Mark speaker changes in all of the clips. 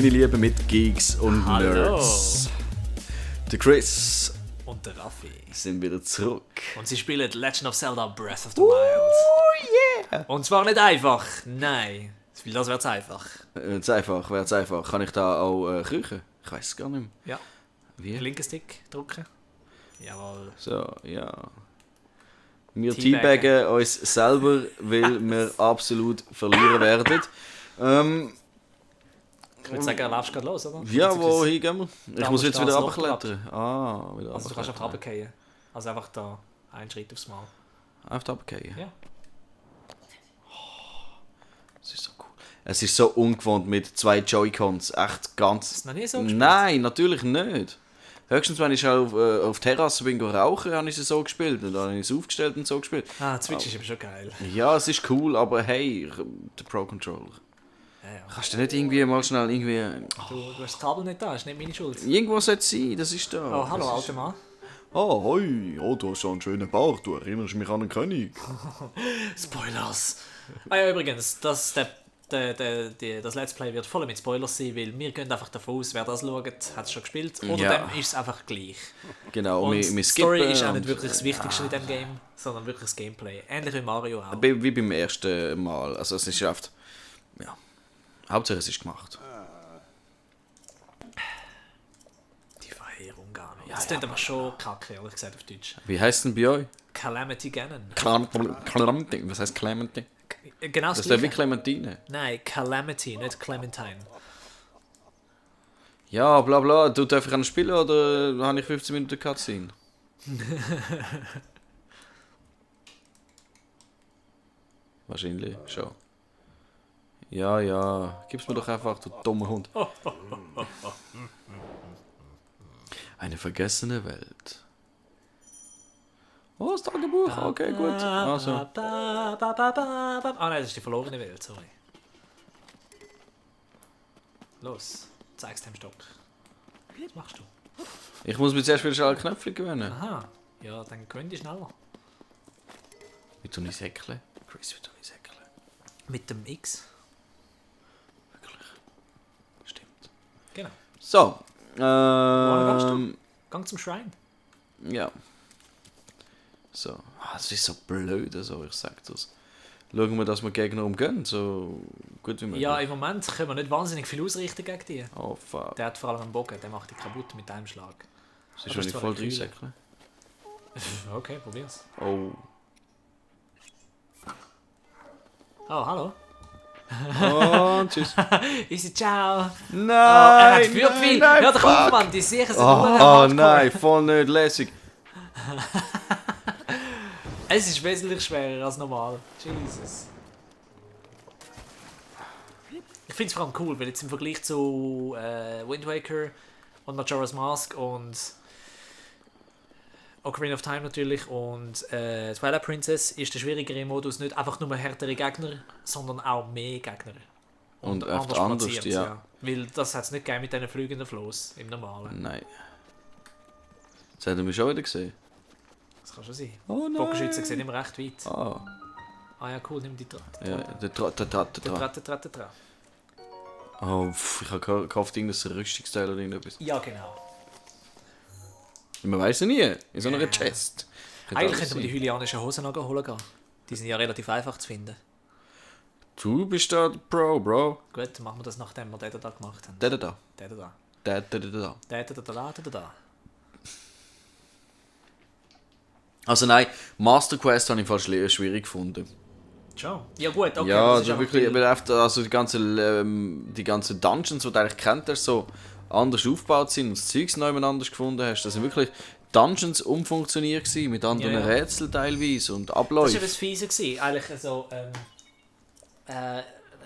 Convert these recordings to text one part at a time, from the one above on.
Speaker 1: meine Lieben, mit Geeks und
Speaker 2: Hallo.
Speaker 1: Nerds. Der Chris
Speaker 2: Und der Raffi.
Speaker 1: sind wieder zurück.
Speaker 2: Und sie spielen Legend of Zelda Breath of the Wild.
Speaker 1: Yeah!
Speaker 2: Und zwar nicht einfach. Nein. Weil das wäre einfach.
Speaker 1: Wäre einfach. Kann ich da auch kriechen? Ich weiß es gar nicht mehr.
Speaker 2: Ja.
Speaker 1: Wie?
Speaker 2: Linken Stick drücken. Jawohl.
Speaker 1: So, ja. Wir
Speaker 2: Teabaggen.
Speaker 1: teabaggen uns selber, weil wir absolut verlieren werden.
Speaker 2: Ich würde sagen, er läufst gerade los, oder?
Speaker 1: Ja, wohin gehen wir? Ich
Speaker 2: Da
Speaker 1: muss
Speaker 2: musst
Speaker 1: jetzt
Speaker 2: du
Speaker 1: wieder
Speaker 2: ans Loch
Speaker 1: runterklettern. Ah, wieder
Speaker 2: Also du kannst einfach
Speaker 1: runterklettern.
Speaker 2: runterfallen. Also einfach da einen Schritt aufs Mal.
Speaker 1: Einfach runterfallen.
Speaker 2: Ja.
Speaker 1: Das ist so cool. Es ist so ungewohnt mit 2 Joy-Cons. Echt ganz...
Speaker 2: Hast du noch nie so gespielt?
Speaker 1: Nein, natürlich nicht. Höchstens, wenn ich auf Terrasse bin rauchen, habe ich es so gespielt. Und dann habe ich es aufgestellt und so gespielt.
Speaker 2: Ah, Switch ist aber schon geil.
Speaker 1: Ja, es ist cool, aber hey, der Pro-Controller.
Speaker 2: Ja, ja.
Speaker 1: Kannst du nicht irgendwie mal schnell irgendwie...
Speaker 2: Du hast das Kabel nicht da, ist nicht meine Schuld.
Speaker 1: Irgendwo sollte es sein, das ist da.
Speaker 2: Oh, hallo,
Speaker 1: das
Speaker 2: alter Mann.
Speaker 1: Oh, hoi, oh, du hast so einen schönen Bauch, du erinnerst mich an einen König.
Speaker 2: Spoilers! Ah ja, übrigens, das Let's Play wird voll mit Spoilers sein, weil wir gehen einfach davon aus, wer das schaut, hat es schon gespielt. Oder
Speaker 1: Ja.
Speaker 2: dem ist es einfach gleich.
Speaker 1: Genau,
Speaker 2: Und
Speaker 1: wir
Speaker 2: die
Speaker 1: skippen.
Speaker 2: Story ist auch nicht
Speaker 1: und-
Speaker 2: wirklich das Wichtigste in diesem Game, sondern wirklich das Gameplay. Ähnlich wie Mario auch.
Speaker 1: Wie beim ersten Mal. Also es ist oft... Ja. Hauptsache es ist gemacht.
Speaker 2: Die Verheerung gar nicht. Das klingt aber schon kacke, ehrlich gesagt, auf Deutsch.
Speaker 1: Wie heisst denn bei euch?
Speaker 2: Calamity Ganon.
Speaker 1: Clementine. Was heißt Clementine?
Speaker 2: Genau
Speaker 1: Das
Speaker 2: das
Speaker 1: ist der wie
Speaker 2: Gleiche.
Speaker 1: Clementine.
Speaker 2: Nein, Calamity, nicht Clementine.
Speaker 1: Ja, bla bla. Du darfst ich spielen oder habe ich 15 Minuten Cutscene? Wahrscheinlich schon. Ja, ja. Gib's mir doch einfach, du dummer Hund. Eine vergessene Welt. Oh, das Tagebuch. Okay, gut. Also.
Speaker 2: Ah nein, das ist die verlorene Welt, sorry. Los, zeig's dem Stock. Was machst du?
Speaker 1: Ich muss mir zuerst wieder schnell Knöpfe gewöhnen.
Speaker 2: Aha, ja, dann gewöhn dich schneller.
Speaker 1: Wie tue ich säckle? Chris, wie tue ich säckle?
Speaker 2: Mit dem X.
Speaker 1: Wirklich. Stimmt.
Speaker 2: Genau.
Speaker 1: So.
Speaker 2: gehst Gang zum Shrine.
Speaker 1: Ja. So. Ah, das ist so blöd, also ich sag das. Schauen wir, dass wir Gegner umgehen, so gut wie möglich.
Speaker 2: Ja, im Moment können wir nicht wahnsinnig viel ausrichten gegen die.
Speaker 1: Oh fuck.
Speaker 2: Der hat vor allem einen Bogen, der macht die kaputt mit einem Schlag.
Speaker 1: Das ist
Speaker 2: aber
Speaker 1: schon
Speaker 2: ist
Speaker 1: nicht
Speaker 2: zwar
Speaker 1: voll
Speaker 2: eine Kühle.
Speaker 1: reinsäckeln.
Speaker 2: Okay, probier's.
Speaker 1: Oh.
Speaker 2: Oh, hallo.
Speaker 1: Und tschüss.
Speaker 2: Easy, ciao.
Speaker 1: Nein!
Speaker 2: Er hat für viel.
Speaker 1: nein,
Speaker 2: Hör doch
Speaker 1: fuck.
Speaker 2: auf, Mann, die sicher sind
Speaker 1: Oh nein, voll nicht lässig.
Speaker 2: Es ist wesentlich schwerer als normal. Jesus. Ich finde es vor allem cool, weil jetzt im Vergleich zu Wind Waker und Majora's Mask und Ocarina of Time natürlich und Twilight Princess ist der schwierigere Modus nicht einfach nur härtere Gegner, sondern auch mehr Gegner.
Speaker 1: Und öfter anders,
Speaker 2: platziert,
Speaker 1: ja.
Speaker 2: Weil das hat es nicht gegeben mit diesen fliegenden Flows im Normalen.
Speaker 1: Nein. Jetzt hat er mich schon wieder gesehen.
Speaker 2: Das kann schon sein.
Speaker 1: Oh nein.
Speaker 2: Bogenschützen sehen immer recht weit.
Speaker 1: Ah,
Speaker 2: Ah ja, cool, nimm die Draht.
Speaker 1: ja, der Draht. Oh, ich habe gehofft, irgendein Rüstungsteil oder irgendetwas.
Speaker 2: Ja, genau.
Speaker 1: Man weiß ja nie, in so einer Chest.
Speaker 2: Eigentlich könnte man die hylianischen Hosen noch holen gehen. Die sind ja relativ einfach zu finden.
Speaker 1: Du bist da der Pro, Bro.
Speaker 2: Gut, dann machen wir das, nachdem wir den da gemacht haben.
Speaker 1: Da.
Speaker 2: Den da.
Speaker 1: Da.
Speaker 2: Den da.
Speaker 1: Also nein, Master Quest habe ich fast schwierig gefunden.
Speaker 2: Schon? Ja gut, okay.
Speaker 1: Ja,
Speaker 2: das
Speaker 1: also
Speaker 2: ist
Speaker 1: wirklich,
Speaker 2: einfach
Speaker 1: also die ganzen Dungeons, die du eigentlich kennt hast, so anders aufgebaut sind und das Zeugs neu anders gefunden hast. Das sind wirklich Dungeons umfunktioniert gewesen, mit anderen
Speaker 2: Ja, ja.
Speaker 1: Rätseln teilweise und
Speaker 2: Das war
Speaker 1: Abläufen.
Speaker 2: ja das Fiese gewesen. Eigentlich so,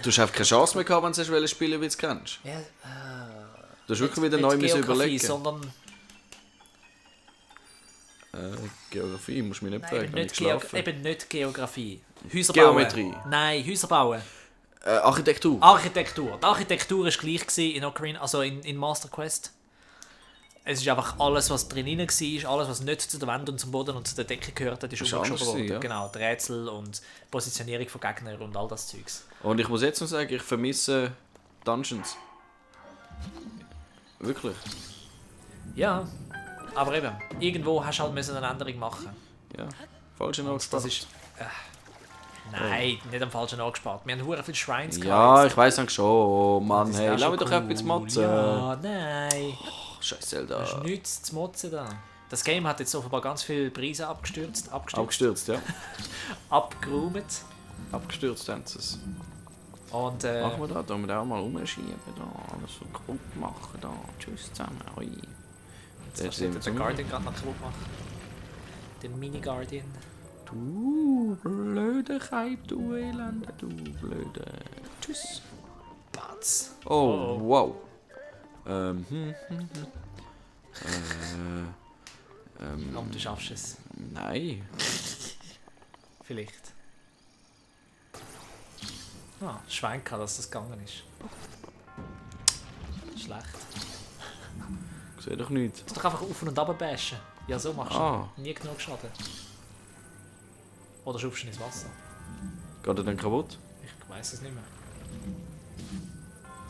Speaker 1: Du hast einfach keine Chance mehr gehabt, wenn du spielen willst, wie du es kennst.
Speaker 2: ja,
Speaker 1: Du hast wirklich wieder
Speaker 2: nicht
Speaker 1: neu müssen
Speaker 2: Geografie,
Speaker 1: überlegen.
Speaker 2: sondern
Speaker 1: Geografie, musst du mich nicht
Speaker 2: nein,
Speaker 1: fragen,
Speaker 2: eben,
Speaker 1: habe ich
Speaker 2: nicht
Speaker 1: geschlafen.
Speaker 2: eben nicht Geografie. Häuser
Speaker 1: Geometrie.
Speaker 2: bauen. Nein, Häuser bauen.
Speaker 1: Architektur.
Speaker 2: Architektur. Die Architektur war gleich gewesen in Ocarina, also in Master Quest. Es ist einfach alles, was drin war, alles, was nicht zu der Wand und zum Boden und zu der Decke gehört hat, ist
Speaker 1: Ist
Speaker 2: umgeschoben
Speaker 1: anders
Speaker 2: worden.
Speaker 1: gewesen, ja.
Speaker 2: Genau, die Rätsel und Positionierung von Gegnern und all das Zeugs.
Speaker 1: Und ich muss jetzt noch sagen, ich vermisse Dungeons. Wirklich?
Speaker 2: Ja, aber eben, irgendwo hast du halt müssen eine Änderung machen.
Speaker 1: Ja. Falsche
Speaker 2: Und
Speaker 1: Nachsprache.
Speaker 2: das ist... Nein, nicht am falschen angespart. Wir haben hure viele Shrines
Speaker 1: Ja,
Speaker 2: jetzt.
Speaker 1: ich weiß eigentlich schon. Oh Mann,
Speaker 2: Das ist
Speaker 1: hey,
Speaker 2: auch
Speaker 1: lass
Speaker 2: schon
Speaker 1: mich doch etwas motzen.
Speaker 2: Ja, nein.
Speaker 1: Scheiß
Speaker 2: Da
Speaker 1: Zelda.
Speaker 2: ist nichts zu motzen da. Das Game hat jetzt offenbar ganz viele Preise abgestürzt.
Speaker 1: Abgestürzt, ja.
Speaker 2: Abgeräumt.
Speaker 1: Abgestürzt haben sie es.
Speaker 2: Und
Speaker 1: Machen wir da, tun wir da auch mal rumschieben, da, alles so kaputt machen, da. Tschüss zusammen, hoi.
Speaker 2: jetzt kannst du
Speaker 1: sind wir
Speaker 2: den
Speaker 1: zum-
Speaker 2: Guardian gerade noch kaputt machen. Den Mini-Guardian.
Speaker 1: Du blöde Kaib, du Elende, du blöde. Tschüss.
Speaker 2: Batz.
Speaker 1: Oh, wow.
Speaker 2: Und du schaffst es.
Speaker 1: Nein.
Speaker 2: Vielleicht. Ah, Schwein gehabt, dass das gegangen ist. Schlecht.
Speaker 1: Ich sehe doch nichts.
Speaker 2: Du musst doch einfach auf und runter bashen. Ja, so machst du.
Speaker 1: Ah.
Speaker 2: Nie genug Schaden. Oder schubst du ihn ins Wasser.
Speaker 1: Geht er dann kaputt?
Speaker 2: Ich weiß es nicht mehr.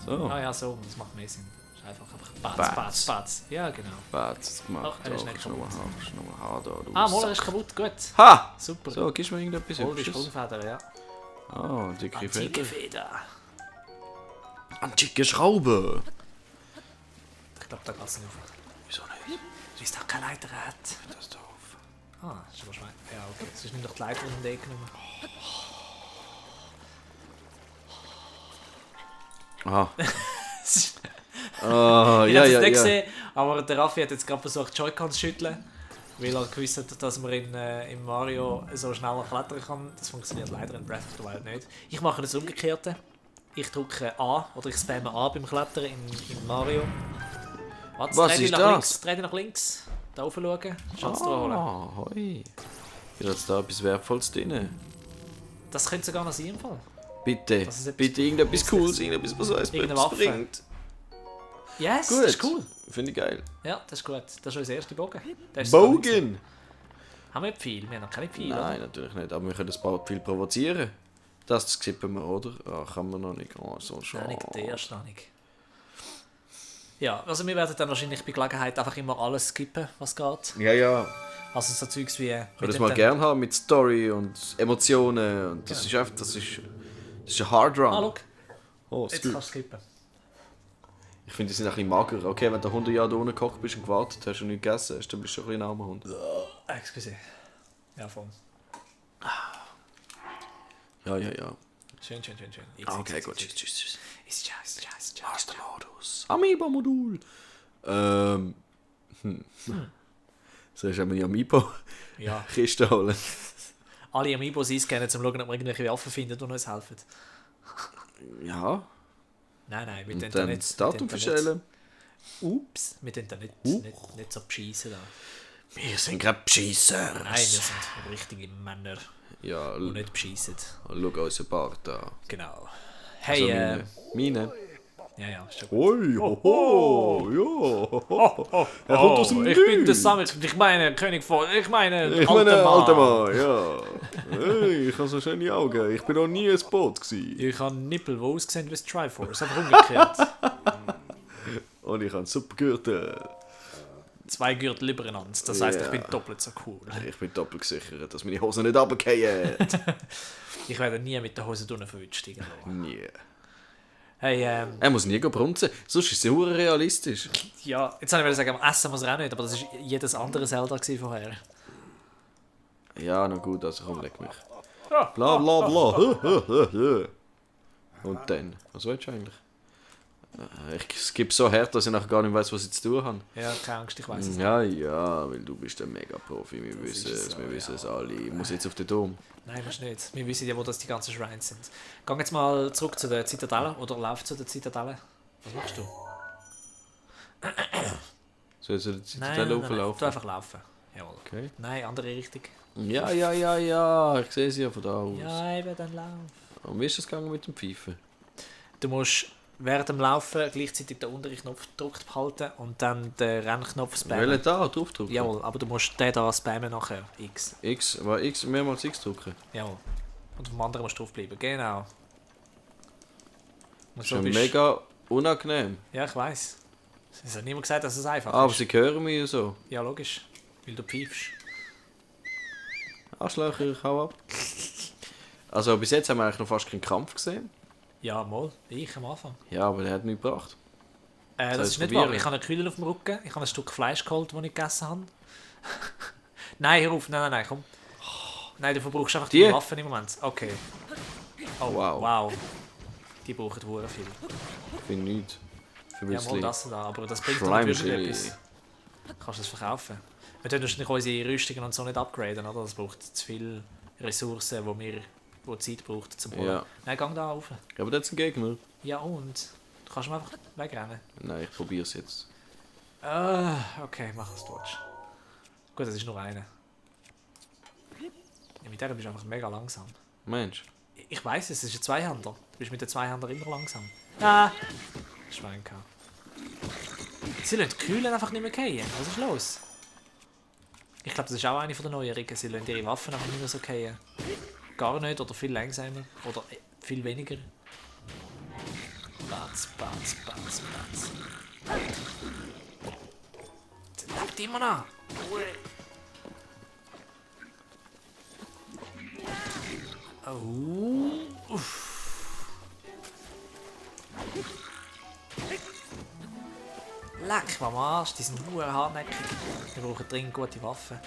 Speaker 1: So.
Speaker 2: Ah ja, so. Das macht mehr Sinn. Ist einfach
Speaker 1: Batz.
Speaker 2: Batz, Batz. Ja, genau.
Speaker 1: Batz gemacht.
Speaker 2: Ach, er ist nicht
Speaker 1: Schnur
Speaker 2: kaputt.
Speaker 1: Haar, Schnur Haar da, du
Speaker 2: Ah, Moller
Speaker 1: Sack.
Speaker 2: ist kaputt. Gut.
Speaker 1: Ha!
Speaker 2: Super.
Speaker 1: So, gibst du mir irgendetwas
Speaker 2: Oh, die
Speaker 1: Hübsches?
Speaker 2: Sprungfeder, ja.
Speaker 1: Ah, dicke
Speaker 2: Antike
Speaker 1: Feder.
Speaker 2: Feder.
Speaker 1: Antike Schraube.
Speaker 2: Ich glaube, da geht es nicht auf.
Speaker 1: Wieso nicht?
Speaker 2: Weil es da keine Leiter hat.
Speaker 1: Das ist doof.
Speaker 2: Ah, das ist aber Schwein. Ja, okay. Es ist nicht doch die Leiter in den Weg genommen.
Speaker 1: Aha.
Speaker 2: Es ist-
Speaker 1: Ah,
Speaker 2: Ich
Speaker 1: ja,
Speaker 2: habe es
Speaker 1: ja,
Speaker 2: nicht
Speaker 1: ja.
Speaker 2: gesehen, aber der Raffi hat jetzt gerade versucht, Joy-Cons zu schütteln, weil er gewusst hat, dass man in Mario so schnell klettern kann. Das funktioniert leider in Breath of the Wild nicht. Ich mache das Umgekehrte. Ich drücke A oder ich spamme A beim Klettern in Mario. Warte,
Speaker 1: Was
Speaker 2: dreh dich
Speaker 1: ist
Speaker 2: nach
Speaker 1: das?
Speaker 2: links, dreh dich nach links. Da rauf schauen, Schatz holen.
Speaker 1: Ah, hoi. Ist jetzt da etwas Wertvolles drin?
Speaker 2: Das könnte sogar noch sein im Fall.
Speaker 1: Bitte,
Speaker 2: Das ist etwas
Speaker 1: bitte irgendetwas
Speaker 2: Nützliches.
Speaker 1: Cooles, irgendetwas, was uns
Speaker 2: Irgendeine
Speaker 1: etwas
Speaker 2: Waffe.
Speaker 1: bringt.
Speaker 2: Yes,
Speaker 1: Gut.
Speaker 2: das ist cool.
Speaker 1: Finde ich geil.
Speaker 2: Ja, das ist gut. Das ist unser erster Bogen. Der ist sogar nicht so-
Speaker 1: Bogen!
Speaker 2: Haben wir viel? Wir haben noch keine Pfeile.
Speaker 1: Nein, natürlich nicht, aber wir können das bald viel provozieren. Das skippen wir, oder? Ah, kann man noch nicht. Oh, so
Speaker 2: Nein,
Speaker 1: schade.
Speaker 2: nicht der erste noch nicht. Ja, also wir werden dann wahrscheinlich bei Gelegenheit einfach immer alles skippen, was geht.
Speaker 1: Ja, ja.
Speaker 2: Also so Zeugs wie...
Speaker 1: Ich würde das mal gerne haben mit Story und Emotionen. Und das ist einfach, das ist ein Hard Run.
Speaker 2: Ah, schau,
Speaker 1: Oh,
Speaker 2: jetzt
Speaker 1: Skill.
Speaker 2: kannst du skippen.
Speaker 1: Ich finde, die sind ein bisschen mager. Okay, wenn du 100 Jahre da unten gekocht bist und gewartet hast und nichts gegessen hast, dann bist du schon ein bisschen ein armer Hund.
Speaker 2: Excuse. Ja, voll.
Speaker 1: Ja, ja, ja.
Speaker 2: Schön, schön, schön, schön.
Speaker 1: Okay, gut. Tschüss, tschüss, tschüss.
Speaker 2: Ist scheiße, scheiße, scheiße.
Speaker 1: Master-Modus. Amiibo-Modul. Soll ich einmal die
Speaker 2: Ja,
Speaker 1: Amiibo-Kiste holen?
Speaker 2: alle Amiibos einscannen, um zu schauen, ob wir irgendwelche Waffen finden, die uns helfen.
Speaker 1: Ja.
Speaker 2: Nein, nein, wir
Speaker 1: Und
Speaker 2: tun da
Speaker 1: dann
Speaker 2: nicht...
Speaker 1: das
Speaker 2: wir
Speaker 1: Datum
Speaker 2: tun da nicht-
Speaker 1: verstellen.
Speaker 2: Ups, wir tun da nicht,
Speaker 1: Huch.
Speaker 2: nicht so bescheissen da.
Speaker 1: Wir sind gerade Bescheisser.
Speaker 2: Nein, wir sind richtige Männer,
Speaker 1: Ja,
Speaker 2: die nicht bescheissen.
Speaker 1: schau unseren Bart an.
Speaker 2: Genau. Hey,
Speaker 1: So meine.
Speaker 2: ja, ist schon gut.
Speaker 1: Ui, hoho, ja. Er kommt aus dem
Speaker 2: Ich bin der
Speaker 1: Nichts.
Speaker 2: Summit, ich meine König von, ich meine
Speaker 1: Ich meine, alter
Speaker 2: Mann.
Speaker 1: Mann, ja. Hey, ich habe so schöne Augen. Ich bin noch nie ein Boot gewesen.
Speaker 2: Ich habe Nippel, die aussehen wie das Triforce, einfach umgekehrt.
Speaker 1: Und ich habe einen super Gürtel.
Speaker 2: 2 Gürtel übereinander, das heisst, ich
Speaker 1: Ja.
Speaker 2: bin doppelt so cool.
Speaker 1: Ich bin doppelt gesichert, dass meine Hose nicht runterfallen.
Speaker 2: Ich werde nie mit der Hose drinnen verwünscht.
Speaker 1: Nie.
Speaker 2: Hey,
Speaker 1: Er muss nie brunzen, sonst ist es sehr realistisch.
Speaker 2: ja, jetzt wollte ich sagen, am Essen muss er auch nicht, aber das war jedes andere Zelda gewesen vorher.
Speaker 1: Ja, na gut, also komm, leg mich.
Speaker 2: Ja.
Speaker 1: Bla bla bla. Und dann? Was willst du eigentlich? Ich skippe so hart, dass ich nachher gar nicht weiß, was ich zu tun habe.
Speaker 2: Ja, keine Angst, ich weiß es nicht.
Speaker 1: Ja, ja, weil du bist ein Mega-Profi, wir
Speaker 2: ist
Speaker 1: wissen es,
Speaker 2: so,
Speaker 1: wir wissen
Speaker 2: ja.
Speaker 1: es alle. Ich muss jetzt auf den Dom.
Speaker 2: Nein, musst nicht. Wir wissen ja, wo das die ganzen Shrines sind. Geh jetzt mal zurück zu der Zitadelle oder lauf zu der Zitadelle. Was machst du?
Speaker 1: Soll ich zu der
Speaker 2: Nein,
Speaker 1: Zitadelle
Speaker 2: Du
Speaker 1: auflaufen?
Speaker 2: einfach laufen. Jawohl.
Speaker 1: Okay.
Speaker 2: Nein, andere Richtung.
Speaker 1: Ja, ja, ja, ja, ich sehe sie ja von da aus.
Speaker 2: Ja, eben, dann lauf.
Speaker 1: Und wie ist es gegangen mit dem Pfeifen?
Speaker 2: Du musst während dem Laufen gleichzeitig den unteren Knopf gedrückt behalten und dann den Rennknopf spammen.
Speaker 1: Welchen da draufdrücken?
Speaker 2: Jawohl, aber du musst den da spammen nachher. X.
Speaker 1: X, war X, mehrmals X drücken.
Speaker 2: Jawohl. Und vom anderen musst du draufbleiben. Genau. Und
Speaker 1: Das ist
Speaker 2: so
Speaker 1: ja
Speaker 2: bist
Speaker 1: mega unangenehm.
Speaker 2: Ja, ich weiß. Es hat niemand gesagt, dass es einfach
Speaker 1: Aber
Speaker 2: ist.
Speaker 1: sie hören mich ja so.
Speaker 2: Ja, logisch. Weil du pfeifst.
Speaker 1: Arschlöcher, ich hau ab. Also bis jetzt haben wir eigentlich noch fast keinen Kampf gesehen.
Speaker 2: Ja, mal. Ich am Anfang.
Speaker 1: Ja, aber der hat nichts gebracht.
Speaker 2: Das
Speaker 1: heißt,
Speaker 2: ist nicht
Speaker 1: probieren.
Speaker 2: wahr. Ich habe einen Kühler auf dem Rücken. Ich habe ein Stück Fleisch geholt, das ich gegessen habe. Nein, hör auf. Nein, komm. Nein, du verbrauchst einfach die Waffen im Moment. Okay. Oh,
Speaker 1: Wow.
Speaker 2: wow. Die brauchen hure viel.
Speaker 1: Für nichts. Für
Speaker 2: Ja, mal
Speaker 1: Müsli.
Speaker 2: das da. Aber das bringt doch
Speaker 1: Slime
Speaker 2: nicht
Speaker 1: Chili.
Speaker 2: etwas. Kannst du das verkaufen? Wir können wahrscheinlich unsere Rüstungen und so nicht upgraden, oder? Das braucht zu viele Ressourcen, wo Zeit braucht zum Holen.
Speaker 1: Ja.
Speaker 2: Nein, gang da rauf.
Speaker 1: Ja, aber das ist ein Gegner.
Speaker 2: Ja und? Du kannst mir einfach wegrennen.
Speaker 1: Nein, ich probier's jetzt.
Speaker 2: Okay, mach es durch. Gut, das ist nur einer. Ja, mit der bist du einfach mega langsam.
Speaker 1: Mensch.
Speaker 2: Ich weiss es ist ein Zweihänder. Du bist mit den Zweihänder immer langsam. Ah! Schwein gehabt. Sie lassen die Kühlen einfach nicht mehr fallen. Was ist los? Ich glaube, das ist auch eine der Neuerungen. Sie lassen ihre Waffen einfach nicht mehr so fallen. Gar nicht oder viel langsamer. Oder viel weniger. Batz. Sie lebt immer noch. Oh. Leck, am Arsch, die sind nur hartnäckig. Wir brauchen dringend gute Waffen.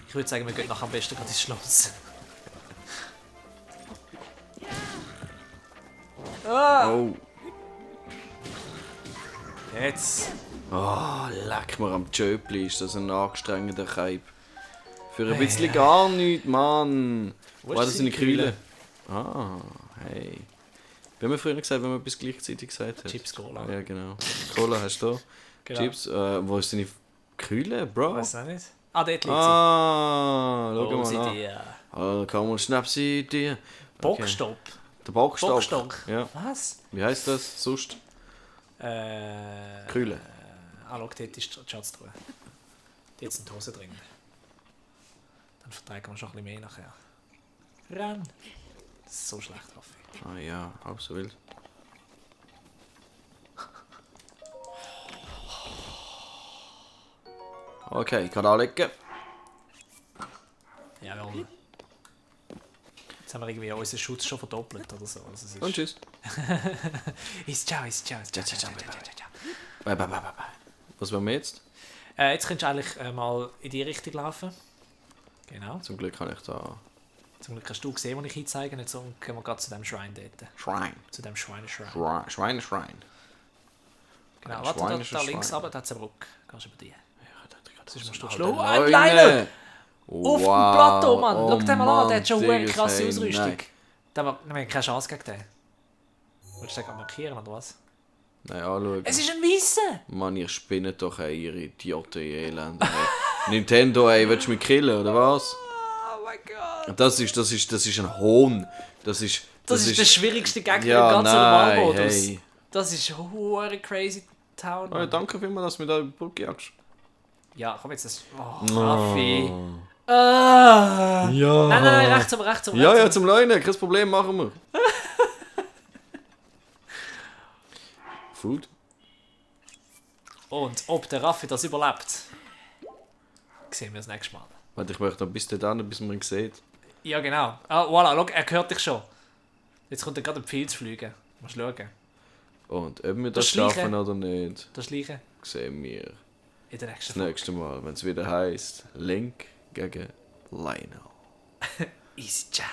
Speaker 2: Ich würde sagen, wir gehen nachher am besten gerade ins Schloss.
Speaker 1: Oh.
Speaker 2: Jetzt.
Speaker 1: Oh, leck mir am Jöpli, ist das ein angestrengender Kaib. Für ein bisschen gar nichts, Mann.
Speaker 2: Wo
Speaker 1: War
Speaker 2: ist
Speaker 1: das eine
Speaker 2: die
Speaker 1: Kühle? Ah, hey. Wir haben früher gesagt, wenn man etwas gleichzeitig gesagt hat.
Speaker 2: Chips Cola.
Speaker 1: Ja, genau. Cola hast du da.
Speaker 2: Genau.
Speaker 1: Chips, wo ist deine Kühle, Bro?
Speaker 2: Weiß auch nicht. Ah, dort liegt sie.
Speaker 1: Ah, schau
Speaker 2: Wo
Speaker 1: mal
Speaker 2: sie
Speaker 1: an.
Speaker 2: die
Speaker 1: Ah, komm und schnapp sie dir.
Speaker 2: Bockstopp.
Speaker 1: Der Bockstock.
Speaker 2: Bockstock.
Speaker 1: Ja.
Speaker 2: Was?
Speaker 1: Wie heisst das sonst? Kühle.
Speaker 2: Schau, dort ist die Schatztruhe. Dort sind die Hosen drin. Dann verträgt man schon ein bisschen mehr nachher. Renn! Das ist so schlecht, Raffi.
Speaker 1: Ah ja, halb so wild. Okay, ich kann anlegen.
Speaker 2: Jawohl. Jetzt haben wir irgendwie unseren Schutz schon verdoppelt oder so. Also es ist
Speaker 1: Und tschüss.
Speaker 2: Ciao.
Speaker 1: Bye, bye, bye, bye. Was wollen wir jetzt?
Speaker 2: Jetzt könntest du eigentlich mal in die Richtung laufen. Genau.
Speaker 1: Zum Glück kann ich da...
Speaker 2: Zum Glück hast du gesehen, wo ich einzeige. Jetzt kommen wir gerade zu dem Schrein dort.
Speaker 1: Schrein.
Speaker 2: Zu dem Schweineschrein.
Speaker 1: Schrein.
Speaker 2: Genau,
Speaker 1: Ein
Speaker 2: warte,
Speaker 1: schweinischer
Speaker 2: da links
Speaker 1: Schwein.
Speaker 2: runter, da hat es eine Brücke. Gehst du über die. Das ist
Speaker 1: Schlau.
Speaker 2: schlau. Ein Leiner! Auf dem Plateau, Mann!
Speaker 1: Oh
Speaker 2: Schau den mal an, der hat schon eine
Speaker 1: Digga,
Speaker 2: krasse
Speaker 1: hey,
Speaker 2: Ausrüstung.
Speaker 1: nein.
Speaker 2: Wir haben keine Chance gegen den. Willst du den markieren oder was?
Speaker 1: Nein, anschauen.
Speaker 2: Es ist ein Weisser!
Speaker 1: Mann, ihr spinnet doch, ey, ihr Idioten, ihr Elend. Ey. Nintendo, ey, willst du mich killen, oder was?
Speaker 2: Oh mein Gott!
Speaker 1: Das ist ein Hohn. Das ist
Speaker 2: der schwierigste Gegner
Speaker 1: ja,
Speaker 2: im ganzen
Speaker 1: nein,
Speaker 2: Normalmodus.
Speaker 1: hey.
Speaker 2: Das ist hure crazy Town.
Speaker 1: Oh,
Speaker 2: Mann.
Speaker 1: danke vielmals, dass du mir da die Brücke jagst.
Speaker 2: Ja, komm jetzt das. Oh, Raffi. Ah.
Speaker 1: Ja.
Speaker 2: Nein, rechts.
Speaker 1: Ja, zum Leinen, kein Problem, machen wir. Food?
Speaker 2: Und ob der Raffi das überlebt, sehen wir das nächste Mal.
Speaker 1: Warte, ich möchte noch bis dahin, bis man ihn sieht.
Speaker 2: Ja, genau. Ah, voilà, schau, er hört dich schon. Jetzt kommt er gerade ein Pfeil zu fliegen. Musst schauen.
Speaker 1: Und ob wir das
Speaker 2: Schleichen.
Speaker 1: schaffen oder nicht,
Speaker 2: Das Gleiche
Speaker 1: sehen wir
Speaker 2: in der nächsten
Speaker 1: das
Speaker 2: Folge.
Speaker 1: nächste Mal, wenn es wieder heisst Link gegen Lionel.
Speaker 2: Easy, ciao.